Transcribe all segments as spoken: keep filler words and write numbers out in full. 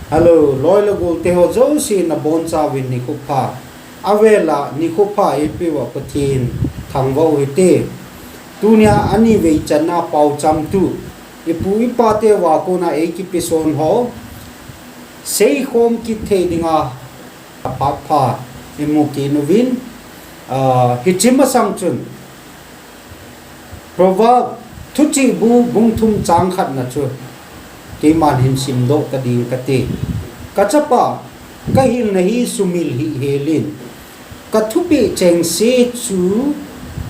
Hello, loi le gol teho jouse nabonchauvin nikho pha. Avela nikho pha eipeuva Pathen thangvah u hite. Tunia anivei channa paocham tu, ipu ipa teuva kona eikipeson ho seikhom kit thei dinga aphat pha imu kit uvin, ah, hiche masang chun Proverb, Thuchih bu bung thum chang khatna chu keiman hin simdoh tading kate. Kachapa, kahilna hi sumil hih helin, kathupeh chengse chu,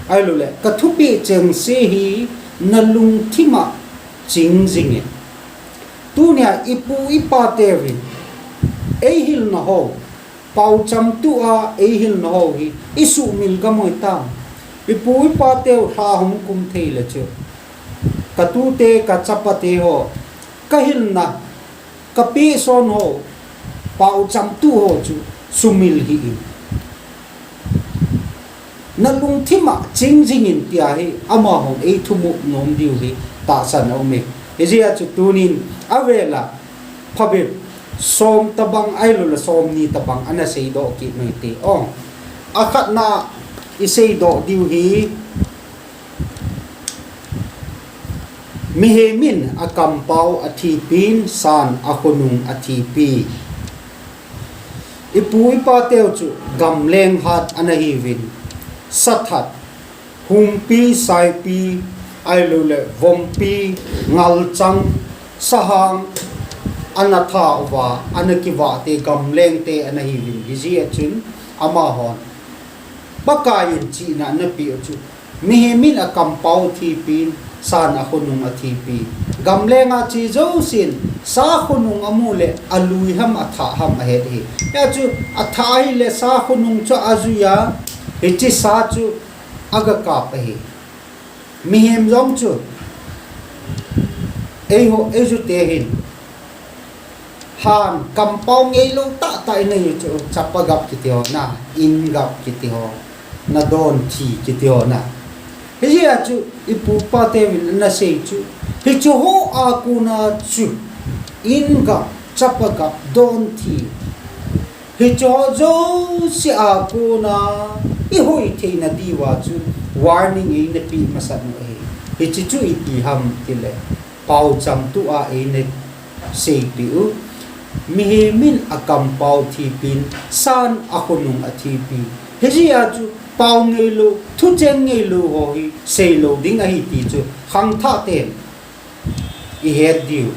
ahilouleh kathupeh chengse hi nalungthima ching jingin. Tunia ipu ipa teuvin eihilna ho, paocham tua eihilna ho hi isuhmil gam u hitam? Ipu ipa teu lha hung kum theile chu, katute kachapa teho, kahilna, kapeson ho, paocham tu ho chu sumil hih in, nalungthima ching jingin tia hi amahon eithumup nom diu hi tahsan aume. Hijeh a chu tunin avela phabep som tobang ahilouleh somni tobang ana seidoh kit u hite. Akhatna iseidoh diu hi, mihemin akampao athipin, san akhonung athipi. Ipu ipa teu chu gamleng hat ana hiuvin, sathat, humpi, saipi, ahilouleh vompi, ngalchang, sahang, ana tha uva ana kivahte gamlengte ana hiuvin. Hijeh a chun amahon Pakaiyin chihna anapeh u chu, mihemin akampao athipin, san akhonung athipi. Gamlenga che jousen sa khonung amu le alui ham athah ham ahet ahi. Hijeh a chu athah ahile sa khonung chu ajuiya, hiche sa chu agakap ahi. Mihem jong chu, eiho, eijute hin, han kampao ngeilou tahtah inei u chu chapagap kiti ho na, ingap kiti ho, nadonthi kiti ho na. Hijeh a chu ipu ipa teuvin anasei chu, hicheho a kona chu ingap, chapagap, donthi, hicheho jouse a kona ihoi theina diuva chu warning einapeh masat u ahi. Hiche chu ipi ham tile, paocham tua einaseipeh u, mihemin akampao athipin, san akhonung athipi. Hijeh a chu pao ngeilou, thucheng ngeilou ho hi seilou ding ahi ti chu khangthah ten ihet diu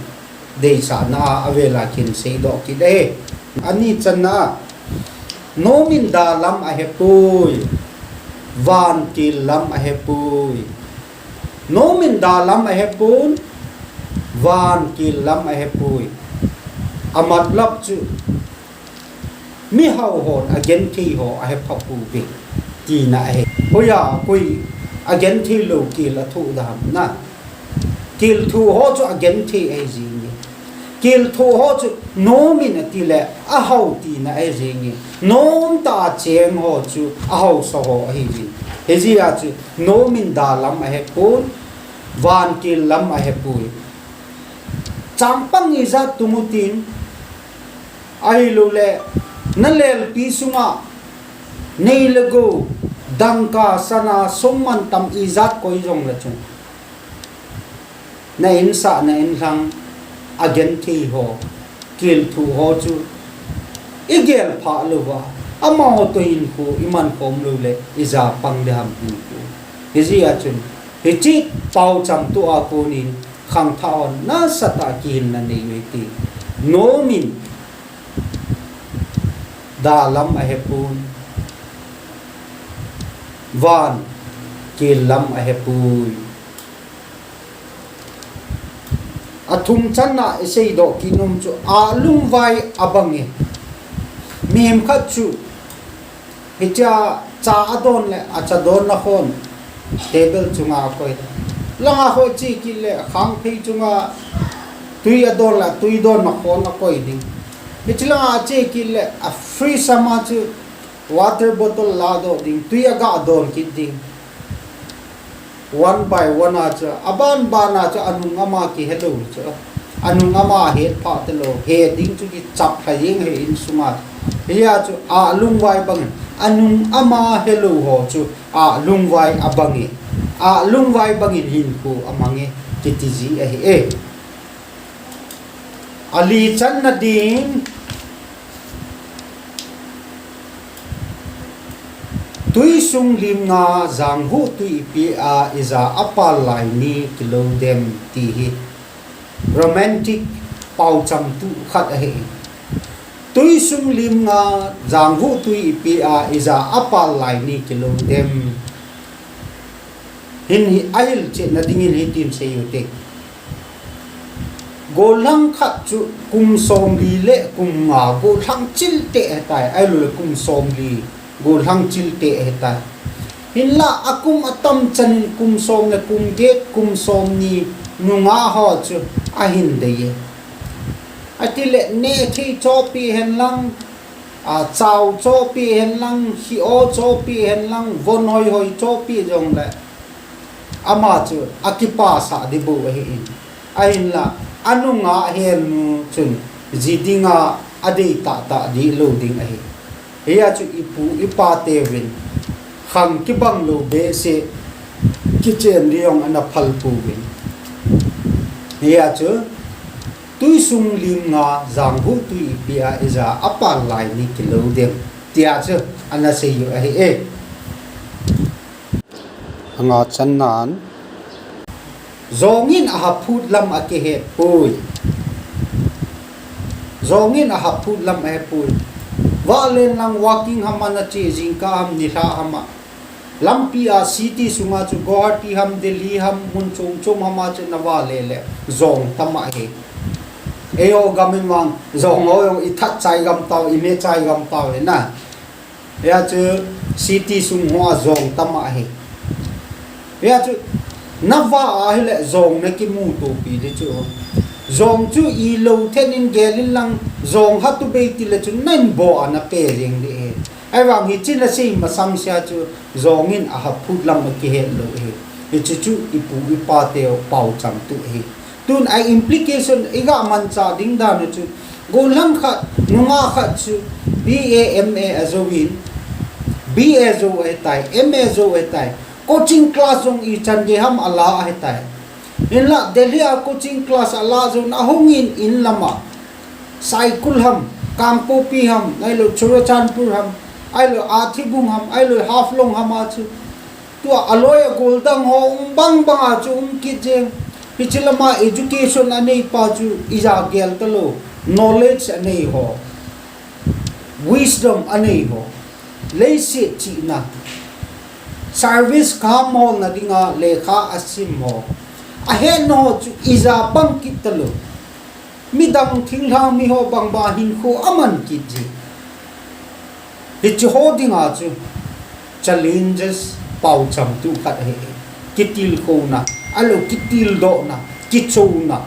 deisahna a avela kin seidoh kit e. Ani channa a, nomin da lam ahepoi, van kel lam ahepoi. Nomin da lam ahepon, van kel lam ahepoi. Amatlab chu, mihao hon agenthei ho ahephapouve tina ahi. Hoiya koi agenthei lou kel athoh da ham na? Kel thoh ho chu agenthei ahi jenge. Kel thoh ho chu nomin atile ahao tina ahi jenge. Nomtah a cheng ho chu ahaosa ho ahiuvin. Hijeh a chu nomin da lam ahepon, van kel lam ahepoi. Changpang ijat tung utin, ahiloule nalelpi sunga nei le gou, dangka, sana, sum mantam ijat koi jongle chun, na insah, na inlhang agenthei ho, kel thoh ho chu igel phah louva, amaho toh hinkho iman khom loule ija pang ding ham hinkho. Hijeh a chun, hiche paocham tua konin khangthah hon nasatah a kihilna nei u hite. Nomin da lam ahepon, van kel lam ahepoi. Athum channa iseidoh kit nom chu, alungvai abange. Mihem khat chu hichea cha adon le, acha donna khon table chunga akoi. Langa kho che kit le, khangphei chunga twi adon le, twi donna khon akoi ding. Hiche langa ache kit le, a fridge ama chu water bottle ladoh ding, twi aga don kit ding. One by one a chu, aban bana chu anung ama kihelou chu. Anung ama het pha talou, he ding chu kichap lha jeng ahi insunga. Hia chu alungvai bangin, anung ama helou ho chu alungvai abange, alungvai bangin hinkho amange, kiti ji ahi e. Ali channa ding, tuisung lim nga jangvuh tui ipi a ija apal lai ni kilou dem ti hi romantic paucham tu khat ahi. Tuisung lim nga jangvuh tui ipi a ija apal lai ni kilou dem. Hin hi ahil chetna dingin hitin sei u te. Gollhang khat chu kum somli le kum nga gollhang chil te ahitai, ahilou le kum somli gollhang chil te ahitai. Hinla akum atam chanin kum som le kum get, kum somni nungah ho chu ahin dei e. Atile neh thei chohpeh hen lang, a, chao chohpeh hen lang, hi-o chohpeh hen lang, von hoihoi chohpeh jongle ama chu akipasah ding bou ahi in. Ahinla, anungah helnu chun ji dinga adei tahtah ding lou ding ahi. Hia chu ipu ipa teuvin khang kibang lou behseh kichen ding jong ana phal pouvin. Hia chu tuisung lim nga jangvuh tui ipi a ija apal lai ni kilou dem, tia chu ana sei u ahi e. Anga channan, jongin ahaphut lam akihet poi. Jongin ahaphut lam ahe poi. Valen lang walking ham ana che, jingkah ham nilhah ham a, lampi a city sunga chu Guwahati ham, Delhi ham, mun chom chom ham a chu navale le jong tam ahi. Eiho gam in vang jong ho jong ithat chai gam tau, ime chai gam tau hi na. Hia chu city sung hoa jong tam ahi. Hia chu nava ahile jong nakimutopi ding chu. Jong chu ilou then in gel in lang, jong hatu bei tile chu nahin bo a nape jeng ding ahi. Ahivang hiche nasei masang sea chu jongin ahaphut lam akihet lou ahi. Hiche chu ipu ipa teu paucham tu ahi. Tun a implication iga manchah ding dan u chu, gollhang khat, nungah khat chu B A, M A ajouvin, B A jou ahitai, M A jou ahitai, coaching class jong ichan gei ham ala ahitai. Hinla Delhi a coaching class ala jouvin ahungin in lama, Saikul ham, Kangpokpi ham, ahilou Churachandpur ham, ahilou Athibung ham, ahilou Haflong ham a chu, tua aloi agol dang ho um bang bang a chu um kit jeng. Hiche lama education aneipa chu ija gel talou, knowledge anei ho, wisdom anei ho, leiset chihna, service kham holna dinga lekha asim ho, ahetna ho chu ija pang kit talou. Midang thinglhang mi ho bang bang hinkho aman kit ji. Hiche ho dinga chu challenges paucham tu khat ahi. Kitilkhouna, ahilou kitildohna, kichouna,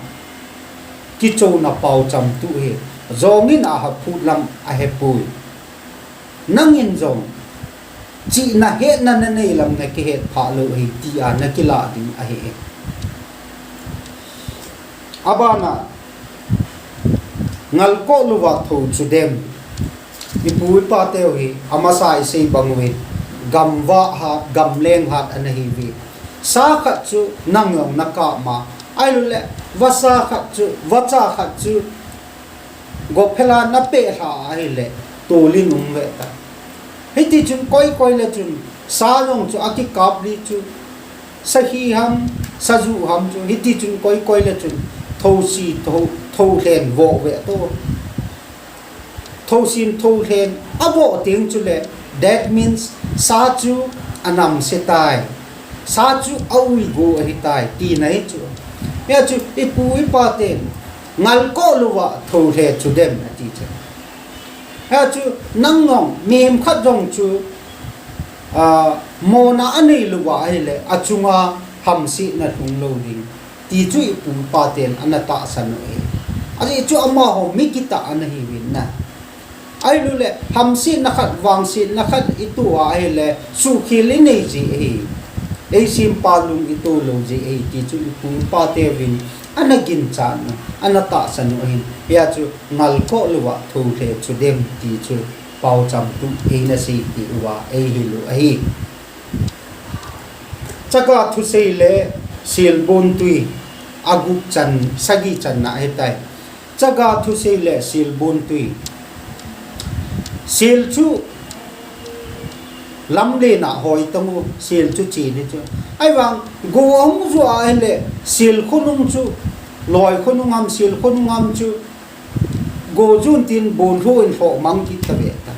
kichouna paucham tu ahi. Jongin ahaphut lam ahepoi. Nangin jong chihna hetna nanei lam nakihet phah lou ahi tia nakilah ding ahi. Abana, ngalkoh louva thou chu dem. Ipu ipa teu hi amasa isei bang uvin, gamvah hat, gamleng hat ana hiuve. Sa khat chu nang jong nakap ma, ahilou le vasa khat chu, vacha khat chu gophel a napeh lha ahile tolin um ve ta. Hiti chun koi koi le chun sa jong chu akikap li chu, sahi ham, sajuh ham chu, hiti chun koi koi le chun thousi, thou, thoulhen voh ve to. Thousin thoulhen avoh teng chule, that means sa chu anamse tai, sa chu aui go ahitai tina hi chu. Hia chu ipu ipa ten ngalkoh louva thoulhe chu dem ati chu. Hia chu nang jong mihem khat jong chu, a, mona anei louva ahile achunga hamsetna lhung lou ding ti chu ipu ipa ten ana tahsan u ahi. Ajeh chu amaho mi kitah ana hiuvin na. Ahilou le hamsetna khat, vangsetna khat itoh a ahile suhkhel inei ji ahi. Eisempa lung itoh lou ji ahi ti chu ipu ipa teuvin ana ginchat u, ana tahsan u ahin. Hia chu ngalkoh louva thou le chu dem ti chu paucham tu eina sei ti uva eihil u ahi. Chaga thusei le silbun tui agup chan, sagi channa ahitai. Chaga thusei le silbun tui. Sil chu lamlen a hoi tang u, sil chu chen hi chu. Ahivang, go ahung ju a ahile, sil khonung chu, loi khonung ham, sil khonung ham chu, go jun tin bun lhu in lhoh mang kit ta ve ta.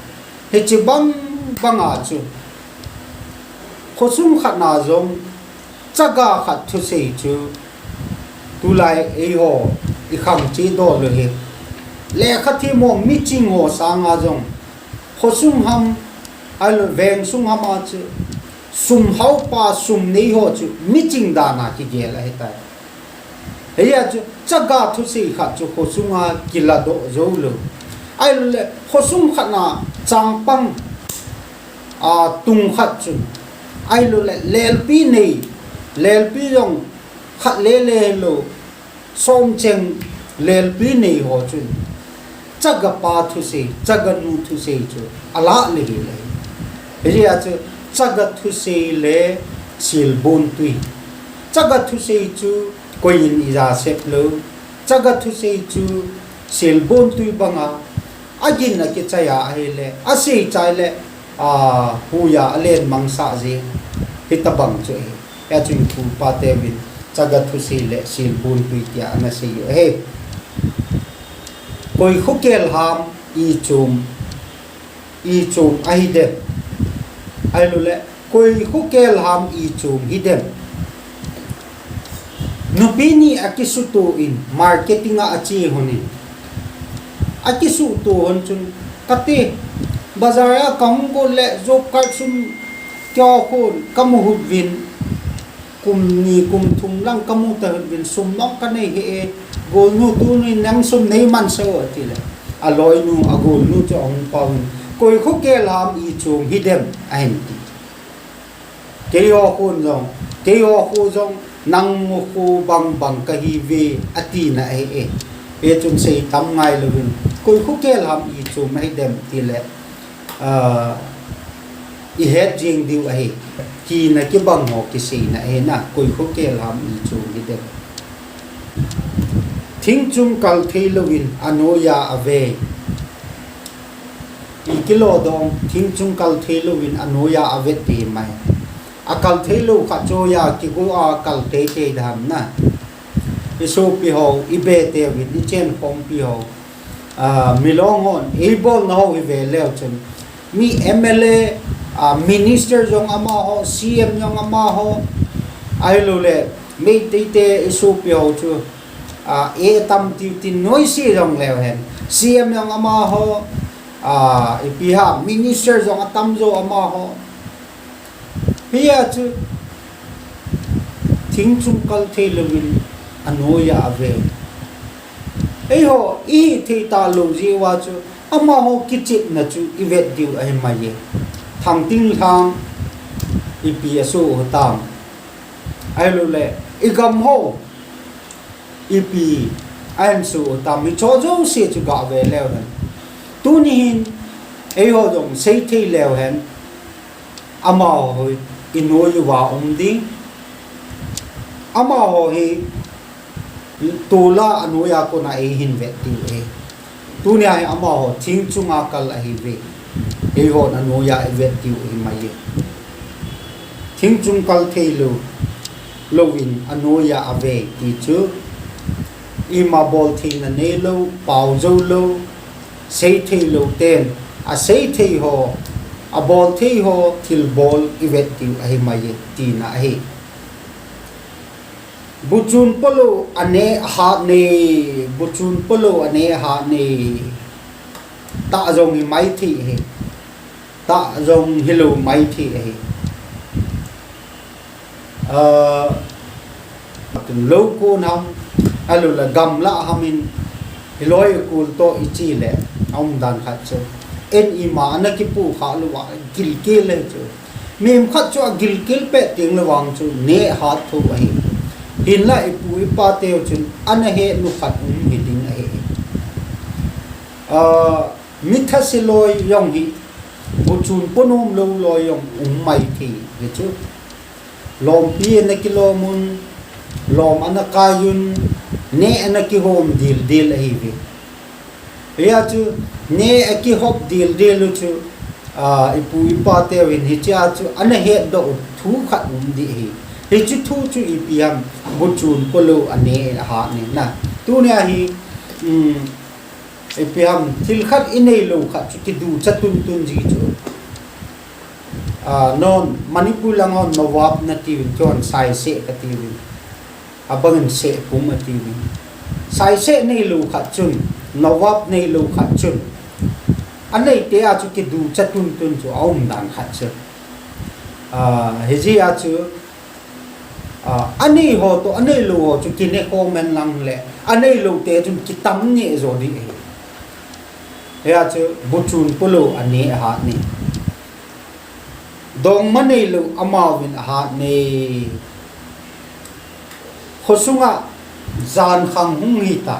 Hiche bang banga chu, khosung khat na jong, chaga khat thusei chu, tulai eiho, i khang chi dol u hi. Lekha thim ho, miching ho sanga jong, khosung ham, ahilou veng sung ham a chu, sum haopa, sum nei ho chu, miching dan a kigel ahitai. Hia chu, chaga thusei khat chu, khosunga kiladoh jou lou. Ahilou le, khosung khat na changpang, a, tung khat chun. Ahilou le, lelpi nei, lelpi jong khat le le lou, som cheng lelpi nei ho chun. Chaga pa thusei, chaga nu thusei chu, alah le hi le. Hia chu, chaga thusei le silbun tui. Chaga thusei chu, koi in ija sep lou. Chaga thusei chu, silbun tui banga, agin a kichai a ahile, asei chai le, a, huiya alen mang sah jeng. Hitabang chu ahi. Hia chun khupa teuvin, chaga thusei le silbun tui tia ana sei u ahi. Koi kho kel ham i chum, i chum ahi dem. Ahilou le, koi kho kel ham i chum hi dem. Nupi ni akisuto in, marketing a ache hon in. Akisuto hon chun, kati, bazar a kahung got le, job card sum keo khun, kamu hut vin, kum ni, kum thum lang kamu ta hut vin, sum nong kanei he e, golnu tuni nang sum nei man sa o, ati le. Aloinu, agolnu chu ahung pao in, koi kho kel ham i chum hi dem, ahin ti. Keiho khun jong, keiho khu jong, nang mu khu bang bang kahi ve, atina ahi e. Hichun sei tam ngai louvin, koi kho kel ham i chum ahi dem ti le, a, i het jing diu ahi. Hina kibang ho kiseina ahi na, koi kho kel ham i chum hi dem. Thing chung kal thei louvin, anoiya ave. I kilo dong, thing chung kal thei louvin anoiya avet ti mai. Akal thei lou khat chu ya kigo a kal thei thei dam na. I sopi ho, i be teuvin, i chenkhompi ho. A, milong hon, eibolna ho hi ve leu chun. Mi M L A, a, minister jong amaho, C M jong amaho. Ahilou le, Meitei te i sopi ho chu. A, e tam ti tin noise jong leu hen. C M jong amaho, a, ipi ham, minister jong atam jo amaho. Hia chu thing chung kal thei louvin anoiya ave. Eiho, i thei talou jeh uva chu, amaho kichepna chu i vet diu ahi mai e. Thangting lhang ipi asoh u tam. Ahilou le, i gam ho, ipi ahin soh u tam, hicho jouse chu gave leu hen. Tuni hin, eiho jong sei thei leu hen, amaho hi i noi uva um ding. Amaho hi tula anoiya kona eihin vet diu ahi. Tunia hi amaho thing chunga kal ahi ve. Eihon anoiya i vet diu ahi mai e. Thing chung kal thei lou, louvin anoiya ave ti chu. Ima bol theina nei lou, pao jou lou, sei thei lou ten, asei thei ho, abol thei ho, thil bol i vet diu ahi mai e, tina ahi. Buchun polou ane hat nei, buchun polou ane hat nei. Tah jong hi mai thei ahi. Tah jong hilou mai thei ahi. Ah, lou kon ham, ahilou le gamla ham in, hiloi kul toh i chi le, aum dan khat chu. En ima ana kipu kha lou va, gilkel le chu. Mihem khat chu agilkel pet teng le vang chu, neh hat tho ahi. Hinlah ipu ipa teu chun ana henu khat um hi ding ahi. Ah, mi thase loi jong hi, buchun ponom lou loi jong um mai thei ve chu. Lompi ana kilom un, lom ana kai un, neh ana kihom dildil ahi ve. Hia chu, neh akihop dildil u chu, ah, ipu ipa teu hin hichea chu ana hetdoh u thu khat um ding ahi. Hichu thu chu ipi ham, buchun polou a neh ahat ne na. Tunia hi, um, ipi ham, thil khat inei lou khat chu kiducha tuntun ji chu. Ah, non, Manipur lang hon nawab nati uvin, kihon saise kati uvin. Abangin sehpum ati uvin. Saise nei lou khat chun, nawab nei lou khat chun, anei te a chu kiducha tuntun chu aum dan khat chu. Ah, hijeh a chu, ah, anei ho toh, anei lou ho chu kine khomen lang le, anei lou te chun kitam neh jo ding ahi. Hia chu buchun polou a neh ahat ne. Dongma nei lou amauvin ahat ne. Khosunga jankhang hung hita.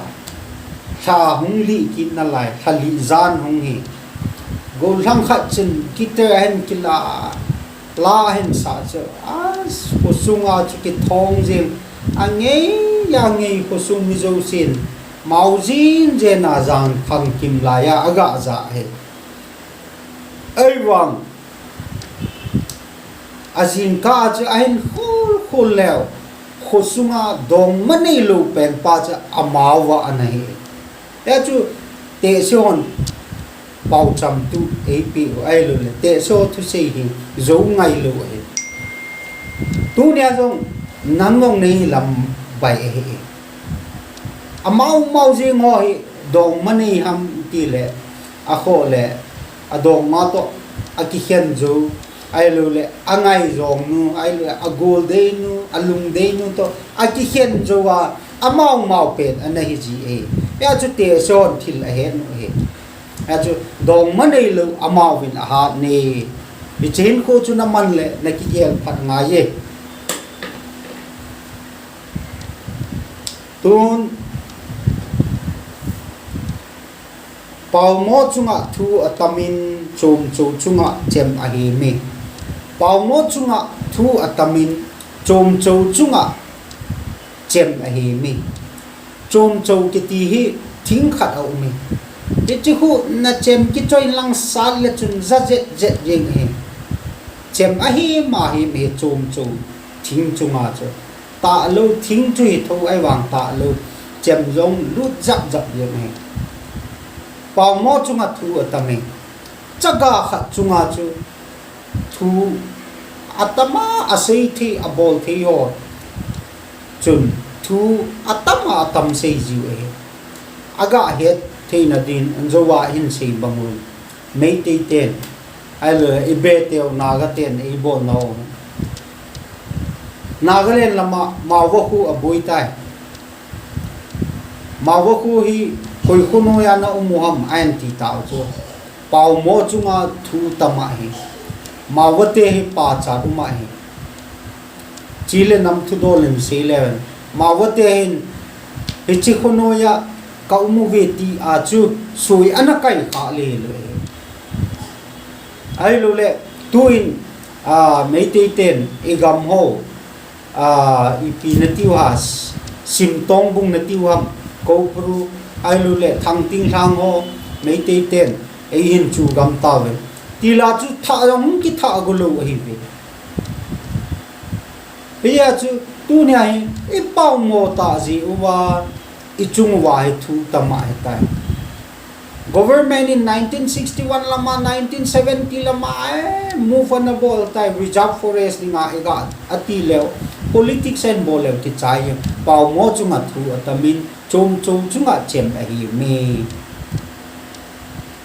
Lha hung lih kit nalai, lha lih jan hung hi. Gollhang khat chun guitar ahin kila, la ahin sa chu. A, khosunga chu kithong jing. Angei, angei khosung mi jousen. Mao jin jena jankhang kim laiya, aga ja hi. Ahivang, ajingkah a chu ahin khol khol leu, khosunga dongma nei lou pen pa chu amao va ana hi. Hia chu tehse hon paocham tu eipeh u ahilou le, tehse ho thusei hi jou ngai lou ahi. Tunia jong nang jong nei lam bai ahi. Amao mao jing ho hi dongma nei ham ti le, akhoh le, adongma toh akikhen jou, ahilou le, angaijong nu, ahilou le, agol dei nu, alung dei nu toh akikhen jou a, amao mao pen ana hi ji e. Hia chu tehse hon thil ahet u ahi. Hia chu dongma nei lou amauvin ahat ne. Hiche hin khu chu naman le nakigel phat ngai e. Tun, paomo chunga thu atamin, chomcho chunga chem ahime. Paomo chunga thu atamin, chomcho chunga chem ahime. Chomcho kiti hi thing khat aume. Hiche khu nachem kichoi lang sat le chun ja jet jet jeng ahi. Chem ahim ahim hi chomcho thing chunga chu. Tahlou thing chu hi tho ahivang tahlou. Chem jong lut jap jap jeng ahi. Paomo chunga thu atame. Chaga khat chunga chu thu atama asei thei, abol thei ho chun thu atama atam sei jiu ahi. Aga het theina din anjouva hin sei bang un. Meitei ten, ahilou le ibe teu Naga ten eibolnau. Nagaland lama Maova khu aboi tai. Maova khu hi koi khu noiya na um u ham ahin ti tau chu. Paomo chunga thu tama hi. Maova te hi pachat uma hi. Chile nam thudol in sei le. Maova te hin hiche khu noiya ka um uve ti a chu sui ana kai kha le le. Ahilou le tuin, a, Meitei ten igam ho, a, ipi nati u ham, Simtongbung nati u ham, Koubru, ahilou le Thangting lang ho, Meitei ten eihin chu gam tauve. Tila chu thah jong kithah go lou ahive. Hia chu tunia hi ipaomo tah ji uva, ichung uva hi thu tama hitai. Government in nineteen sixty-one lama, nineteen seventy lama, eh, move on abol tai, reserve forest dinga iga ati leu, politics in bol leu kichai e, paomo chunga thu atamin, chomcho chunga chem ahime.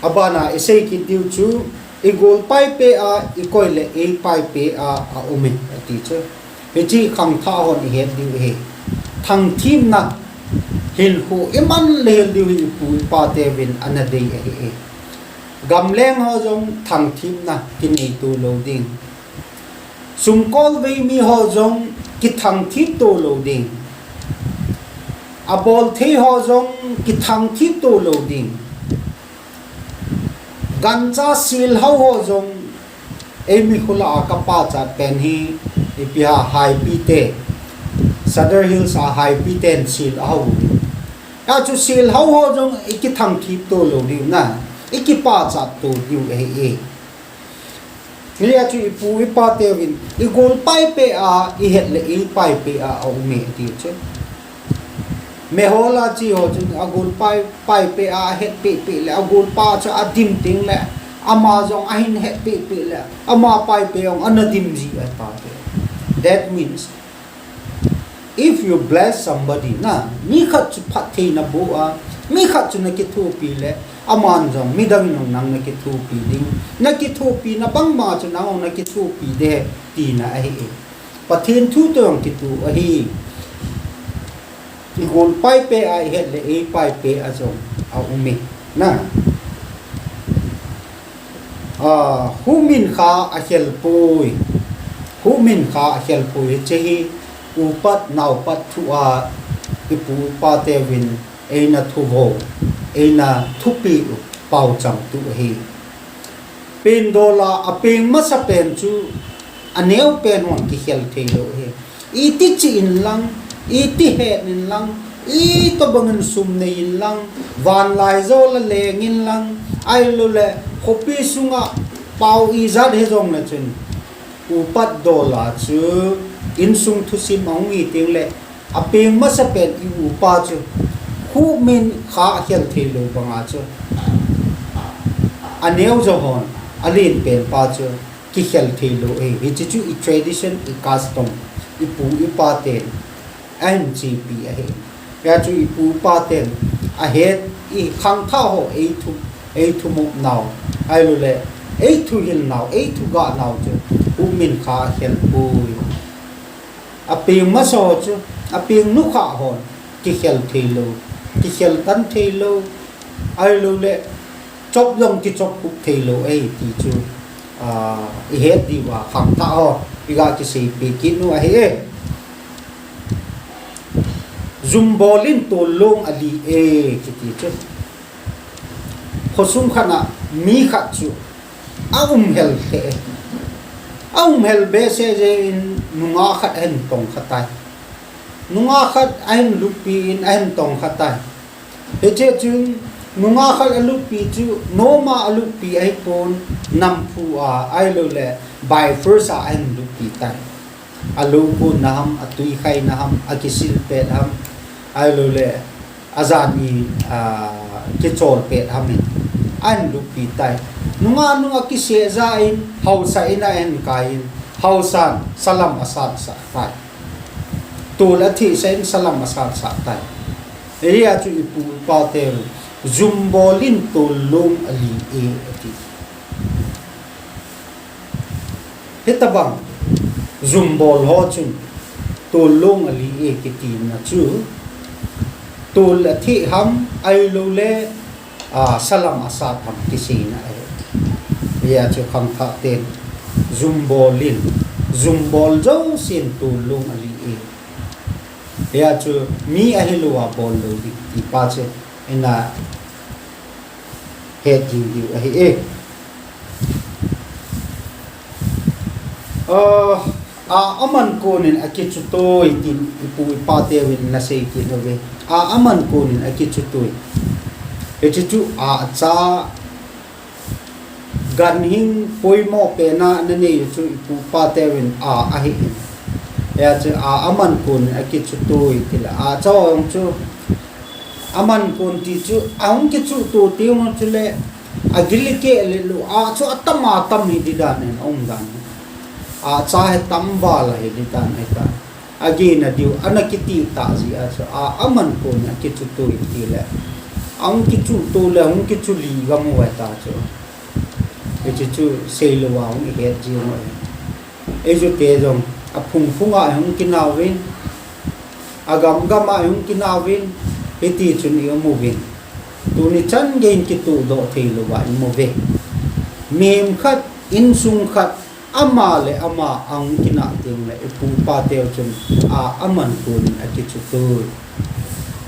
Abana isei kit diu chu, igol paipe a, ikoi le ei paipe a, aume, ati chu. Hiche khangthah hon ihet diu ahi. Thangthimna hinkho iman le hel diu hi ipu ipa teuvin ana dei ahi e. Gamleng ho jong thangthimna kinei to lou ding. Sumkolvei mi ho jong kithangthip to lou ding. Abol thei ho jong kithang thip to lou ding. Gancha sil hao ho jong, eimi khula a kapachat pen hi, ipi ham, Haipi te, Sadar Hills a Haipi ten sil ahao. Achu sil hao ho jong ikithang thip to lou ding na, ikipachat to diu ahi e. Hijeh a chu ipu ipa teuvin, igol paipe a ihet le eipaipe a aume ati chu. Mehol a che ho chun agol pai, paipe a ahet pehpeh le, agol pa chu adim teng le, ama jong ahin het pehpeh le, ama paipe jong ana dim ji ahi tate. That means, if you bless somebody na, mi khat chu phattheina boh a, mi khat chu nakithopi le, aman jong midang in jong nang nakithopi ding. Nakithopina bangma chu nang jong nakithopi ding tina ahi e. Pathen thu toh jong kitoh ahi. Igol paipe a ihet le eipaipe a jong aume na. A, huhmin kha akhel poi. Huhmin kha akhel poi. Hiche hi upat naopat thu a ipu ipa teuvin eina thuvo, eina thupeh u, paocham tu ahi. Peng dol a apeng masapen chu aneo pen hon kikhel thei lou ahi. Iti che in lang, iti het in lang, itobang in sum nei in lang, vanlaijol a leng in lang, ahilouleh khopi sunga pao ijat hijongle chun, upat dol a chu insung thusim ahung hi teng le, apeng masapen iupa chu huhmin kha akhel thei lou banga chu, aneo jo hon, alen pen pa chu kikhel thei lou ahi. Hiche chu i tradition, i custom, ipu ipa ten ahin chepi ahi. Hijeh a chu ipu ipa ten ahet, ikhangthah ho eithu, eithumop nau, ahilouleh eithuhil nau, eithuga nau chu huhmin kha akhel poi. Apeng masa ho chu, apeng nukhah hon kikhel thei lou, kikhel tan thei lou, ahilouleh chop jong kichop khup thei lou ahi ti chu, a, ihet diuva khangthah ho iga kiseipeh kit u ahi e. Jumbol in tollong ali e kiti chu. Khosung khat a mi khat chu aumhel lheh e. Aumhel behseh jeh in nungah khat ahin tongkha tai. Nungah khat ahin luppi in ahin tongkha tai. Hiche chun nungah khat aluppi chu, nom a aluppi ahipon, namphu a, ahilouleh by force a ahin luppi tai. Aloukhonna ham, atwikhaina ham, akisil pet ham, ahilouleh ajat ni, a, kichol pet ham in ahin luppi tai. Nungah nung akiseh jeh in haosa in ahin kai in, haosan salam asatsah tai. Tol athehsah in salam asatsah tai. Hijeh a chu ipu ipa ten jumbol in tollong ali e ati. Hitobang jumbol ho chun tollong ali e kitina chu, tol atheh ham ahilouleh, a, salam asat ham kiseina ahi. Hijeh a chu khangthah ten jumbol in, jumbol jousen tollong ali e. Hijeh a chu mi ahilouva bol lou ding ti pa chu ina het ding diu ahi e. A, a aman konin akichutoi tin ipu ipa teuvin ana sei kit uve. A aman konin akichutoi. Hiche chu acha ganhing poimo pena ana nei u chu ipu ipa teuvin a ahi in. Hijeh a chu a aman konin akichutoi tile acha jong chu aman kon ti chu ahung kichuto teng u chule agil keh le lou a chu atam atam hi di dan in aum dan. Acha hi tam val ahi di dan ahitai. Agena diu ana kitih tah jeh a chu a aman kon akichutoi tile ahung kichuto le ahung kichu li gam u ahita chu. Hiche chu seilouva hung ihet jeng u ahi. Eijute jong aphung phunga ihung kinauvin, agam gama ihung kinauvin, hiti chun ium uvin. Tuni chan geiyin kitohdoh theilouva ium uve. Mihem khat, insung khat, ama le ama ahung kinah tengle ipu ipa teu chun a aman konin akichutoi.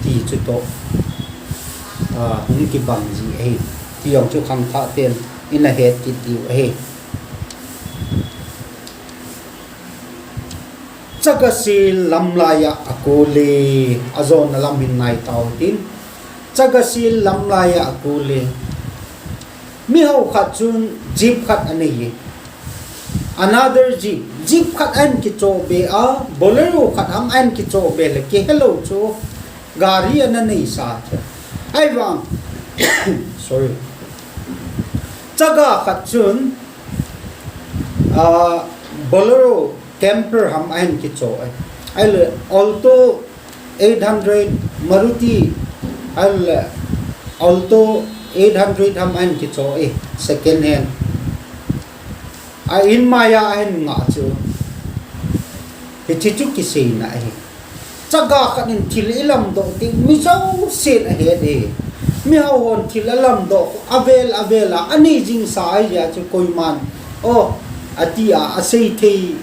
ti chu toh, a, hung kibang ji ahi. Ti jong chu khangthah ten ina het kit diu ahi. Chaga sil lamlai a akul e, ajona lam hin ngai tau tin. Chaga sil lamlai a akul e. Mihao khat chun jeep khat anei e. Another jeep, jeep khat ahin kichoh be a, Bolero khat ham ahin kichoh be le kihe lou chu gari ana neisa chu. Ahivang, sorry. Chaga khat chun, ah, Bolero camper ham ahin kichoh e. Ahile Alto eight hundred, Maruti, ahile Alto eight hundred ham ahin kichoh e, second hand. A in maiya ahin ngah chu. Hiche chu kiseina ahi. Chaga khat in thil ilamdoh teng mi jousen ahet e. Mihao hon thil alamdoh, avel avel a anei jingsa ahijeh a chu koiman, o, ati a, asei thei,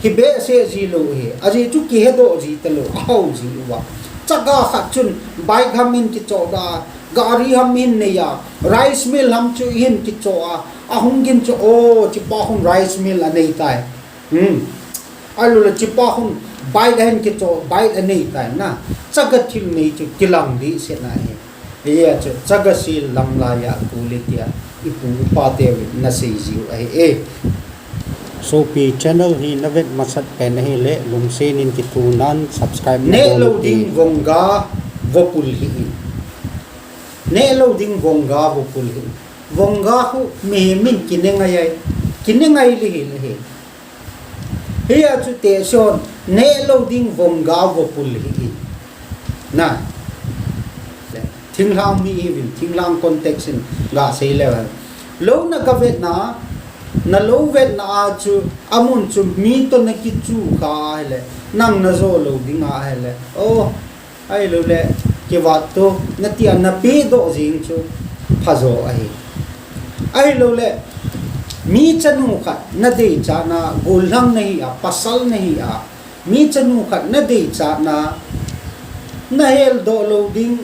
hi behseh ji lou hi, ajeh chu kihedoh ji talou, ahao ji uva. Chaga khat chun bike ham in kichoh da, gari ham in nei a, rice mill ham chu hin kichoh a, ahung gin chu, o, chepa khun rice mill anei tai. Hmm. Ahilou le chepa khun bike ahin kichoh, bike anei tai na. Chaga thil nei chu kilang dehset na hi. Hijeh a chu chaga sil lamlai a akul e tia ipu ipa teuvin ana sei jiu ahi e. Sopi, channel hi navet masat pen ahile lungset in kithunan subscribe nabol ute. Nehlou ding vongga vopul hih in. Nehlou ding vongga vopul hih in. Vongga khu mihem in kine ngai ai. Kine ngai le hile hi. Hia chu tehse hon nehlou ding vongga vopul hih in. Na. Thinglhang mi ihiuvin, thinglhang context in gasei leu hen. Lou nagavetna, nalou vetna a chu, amun chu mi toh nakichu kha ahile, nang najo lou ding ahile. O, ahilou le, kivat to, nati a napehdoh jeng chu, phajo ahi. Ahilou le, mi chanu khat nadeichat na, gollhang nahi a, pasal nahi a, mi chanu khat nadeichat na, naheldoh lou ding,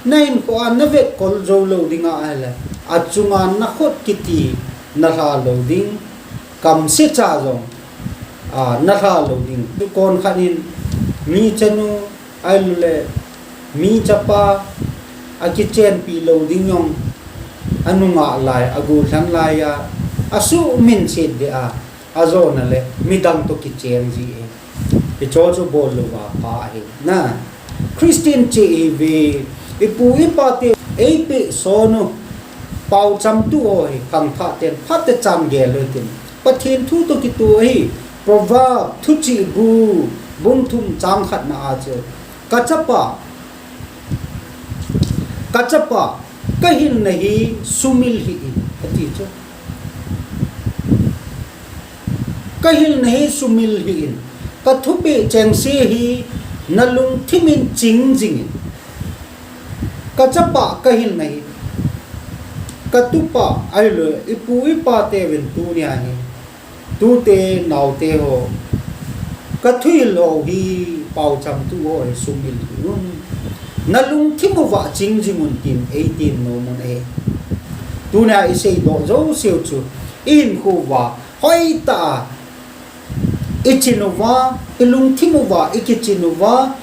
nahinkho a navetkol jou lou ding ahile, achunga nakhut kiti nalha lou ding, kamsecha jong, a, nalha lou ding. Tukon khat in mi chanu, ahilou le, mi chapa, akichenpi lou ding jong, anungah lai, agollhang lai a, asuhminset deh a, ajona le, midang toh kichen ji e. Hicho chu bol louva pha ahi. Na, Christian cheh ihiuve, ipu ipa te, eipeh son u, paochamtu ho hi, khangthah ten, phatechan gel u hitin. Pathen thu toh kitoh ahi, Proverb, Thuchihbu, bung thum chang khatna a chu. Kachapa, kachapa, kahilna hi sumil hih in, ati chu. Kahilna hi sumil hih in, kathupeh chengse hi nalungthim in ching jing in. Kachapa kahilna hi, katupa ahilou, ipu ipa teuvin tunia hi. Tute, naote ho, kathil ho hi paochamtu ho hi sumil hih un. Nalungthim uva ching jing un tin eitin nom un ahi. Tunia iseidoh jouseu chu, ihinkho uva, hoitah a, ichin uva, ilungthim uva, ikichin uva,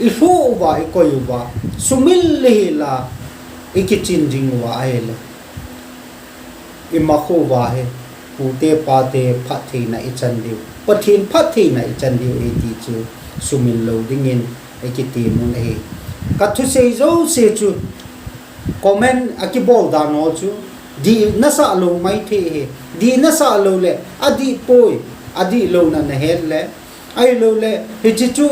ilhuh uva, ikoi uva, sumil hih la, ikichin jing uva ahile. Imakho uva hi, pute pate phattheina ichan diu, Pathen phattheina ichan diu ahi ti chu sumil lou dingin ikitem un ahi. Kathusei jouse chu comment akibol dan ho chu, dih nasah lou maithei ahi, dih nasah lou le, adih poi, adih louna nahet le, ahilou le, hiche chu,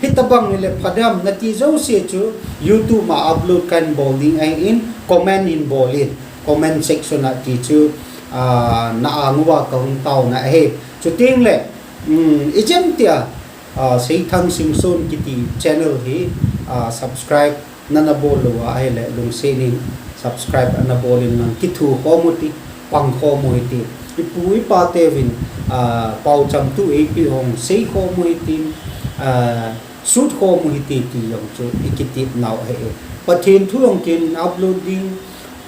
hitobang hile phadem nati jouse chu, YouTube a upload kahin bol ding ahin, comment hin bol in, comment section a ti chu, ah, na ang uva kahung taona ahi. Chuteng le, um, ijemtia, ah, Seithang Singson kiti channel hi, ah, subscribe nana bol lou ahile, lungset in subscribe ana bol in lang kithukhom u hite, pangkhom u hite. Ipu ipa teuvin, ah, paochamtu eipeh hon seikhom u hitin, ah, sut khom u hite ti jong chu i kitep nau ahi. Pathen thu jong kin upload ding,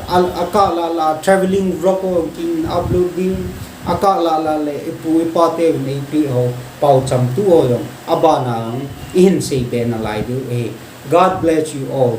a, akah lah lah traveling vlog jong kin upload ding, akah lah lah le ipu ipa te vin eipeh ho, paocham tu ho jong abana jong i hin sei be nalai diu ahi. God bless you all.